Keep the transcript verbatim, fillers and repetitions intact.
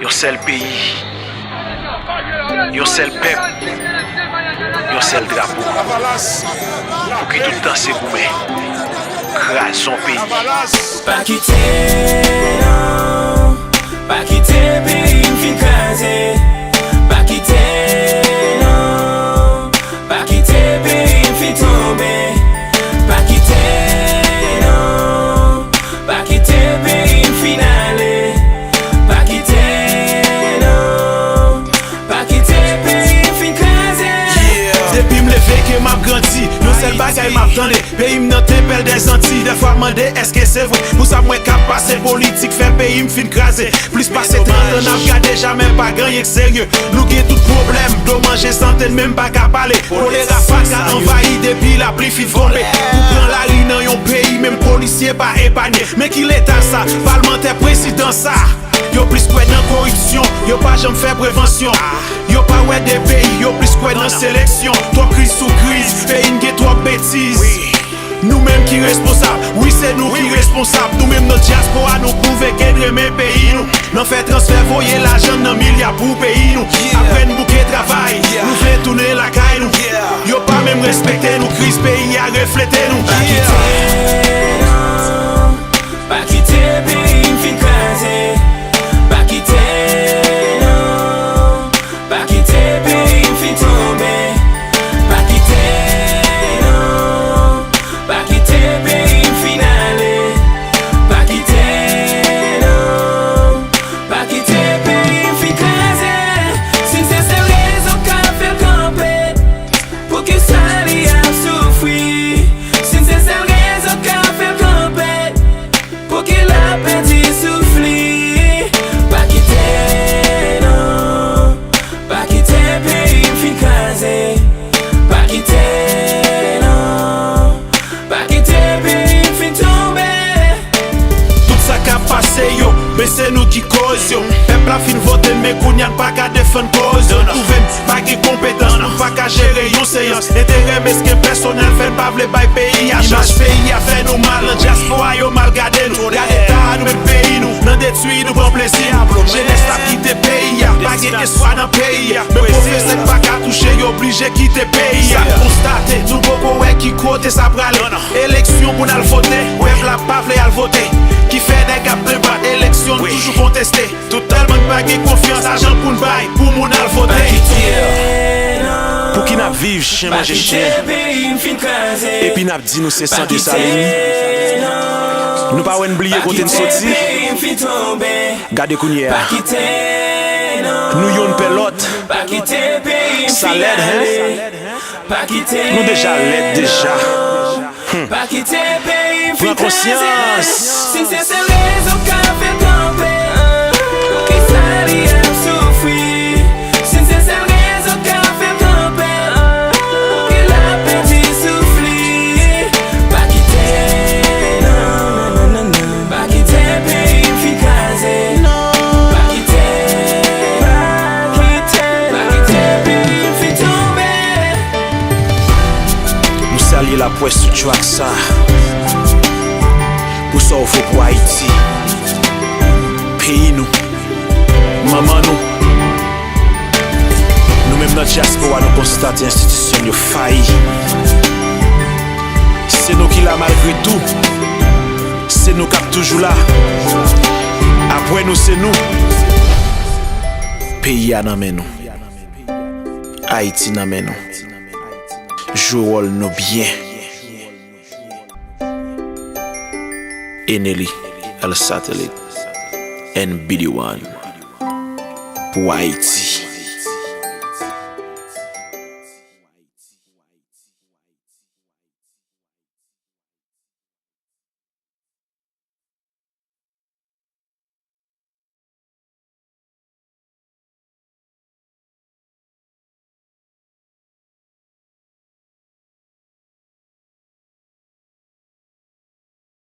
Yon sèl peyi, yon sèl pèp, yon sèl drapo. Pou ki tout tan se goumen, kraze yon peyi. Pa kite, non. Pa kite peyi m fin kraze. Pa kite, non. Pa kite peyi m fin tonbe. Pa kite, non. Pa kite peyi m fin ale. Pa kite, non. Pa kite peyi m fin kraze. Depi m leve ke m ap grandi, yon sèl bagay m ap tande. Peyi m nan tepèl dèzanti. Dèfwa m mande èske se vre. Pou sa m wè k ap pase, politik fè peyi m fin kraze. Plis pase trant an n ap gade, jamè pa gen anyen k serye. Nou gen tout pwoblèm, dlo, manje, sante n menm pa ka pale. Kolera pa ka anvayi depi lapli fin tonbe. Ou pran lari nan yon peyi, menm polisye pa epanye. Men ki leta sa, palmantè, prezidan sa? Yo plis kwè nan koripsyon, yo pa janm fè prevansyon. Yo pa wè de peyi, yo plis kwè nan seleksyon. Twòp kriz sou kriz, peyi n gen twòp betiz. Nou menm ki responsab, wi, se nou ki responsab. Nou menm nan dyaspora, nou pwouve ke n renmen peyi nou. Nan fè transfè, voye lajan nan milya pou peyi nou. Apre n bouke travay, nou vle tounen lakay nou. Yo pa menm respekte nou, kriz peyi a reflete nou. Pa kite, non. Pa kite peyi m fin kraze. Pa kite, non. Pa kite peyi m fin tonbe. Pa kite, non. Pa kite peyi m fin ale. Pa kite, non. Pa kite peyi m fin kraze. Si n se sèl rezon k ap fè l kanpe. Poukisa li ap soufri? Si n se sèl rezon k ap fè l kanpe. Pou ki l ap pèdi souf li? Pa kite, non. Pa kite peyi m fin kraze. Pa kite, non. Pa kite peyi m fin tonbe. Tout sa k ap pase yo, men se nou ki koz yo. Pèp la fin vote n, men kounye a n pa ka defann koz yo. Twouve n pa gen konpetans, nou pa ka jere yon seyans. Enterè mesken pèsonèl fè n pa vle bay peyi a chans. Imaj peyi a fè nou mal, nan dyaspora yo mal gade nou. Gade eta a nou met peyi nou, nan detwi nou pran plezi. Jenès la kite peyi a, pa gen espwa nan peyi a. Men pwofesè k pa ka touche, yo blije kite peyi a. Sa n konstate, nou poko wè ki kote sa prale. Eleksyon pou n al vote, pèp la pa vle al vote. Ki fè nèg ap debat, eleksyon n toujou konteste. Tout tèlman n pa gen konfyans, ajan pou n bay, pou moun al vote. Pa kite, non. Pou ki n ap viv chen manje chen? Pa kite peyi m fin kraze. Epi n ap di nou se san Desalin. Nou pa wè n bliye kote n soti? Gade kounye a. Nou youn pè lòt. Sa lèd, hen? Nou deja lèd deja. Hum. Pran konsyans. Si n se sèl rezon k ap fè l kanpe, poukisa li ap soufri? Si n se sèl rezon k ap fè l kanpe, pou ki l ap pèdi souf li? Pa kite, non, non, non, non. Pa kite peyi m fin kraze. Pa kite, pa kite, pa kite peyi m fin tonbe. Nou salye laprès sou track sa. Pou sa w fè pou Ayiti. Peyi nou. Manman nou. Nou menm nan dyaspora, nou konstate enstitisyon yo fayi. Se nou ki la malgre tou. Se nou k ap toujou la. Apre nou, se nou. Peyi a nan men nou. Ayiti nan men nou. Jwe wòl nou byen. Enely El Satellite, N B D one, pou Ayiti.